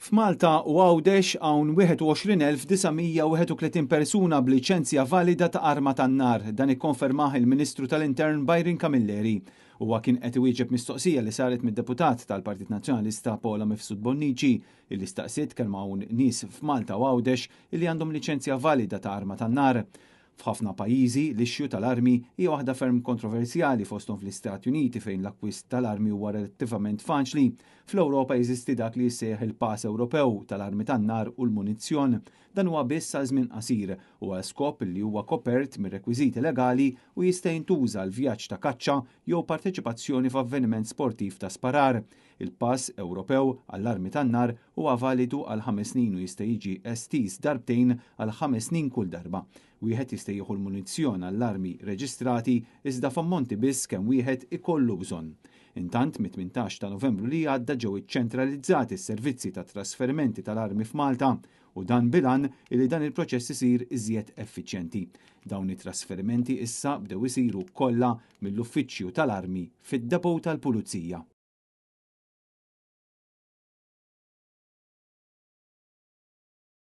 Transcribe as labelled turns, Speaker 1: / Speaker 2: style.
Speaker 1: F'Malta u Għawdex hawn 21,931 persuna b'liċenzja valida ta' arma tan-nar. Dan ikkonfermah il-Ministru tal-Intern Byron Camilleri. Huwa kien qed iwieġeb mistoqsija li saret mid-deputat tal-Partit Nazzjonalista Paula Mifsud Bonnici illi staqsiet kemm hawn nies f'Malta u Għawdex illi għandhom liċenzja valida ta' arma tan-nar. F'ħafna pajjiżi, l-issue tal-armi hija waħda ferm kontroversjali fosthom fl-Istati Uniti fejn l-akkwist tal-armi huwa relattivament faċli. Fl-Ewropa jeżisti dak li jissejjaħ il-Pass Ewropew tal-armi tan-nar u l-munizzjon. Dan huwa biss għal żmien qasir u għal skop li huwa kopert mir-rekwiżiti legali u jista' jintuża għal vjaġġ ta' kaċċa jew parteċipazzjoni f'avveniment sportiv ta' sparar. Il-Pass Ewropew għall-armi tan-nar huwa validu għal ħames snin u jista' jiġi estiż darbtejn għal ħames snin kull darba. Wieħed jista' jieħu l-munizzjon għall-armi reġistrati iżda f'ammonti biss kemm wieħed ikollu bżonn. Intant, mit-18 ta' Novembru li għadda ġew iċċentralizzati s-servizzi ta' trasferimenti tal-armi f'Malta u dan bil-għan li dan il-proċess isir iżjed effiċjenti. Dawn it-trasferimenti issa bdew isiru kollha mill-uffiċċju tal-armi fid-depot tal-Pulizija.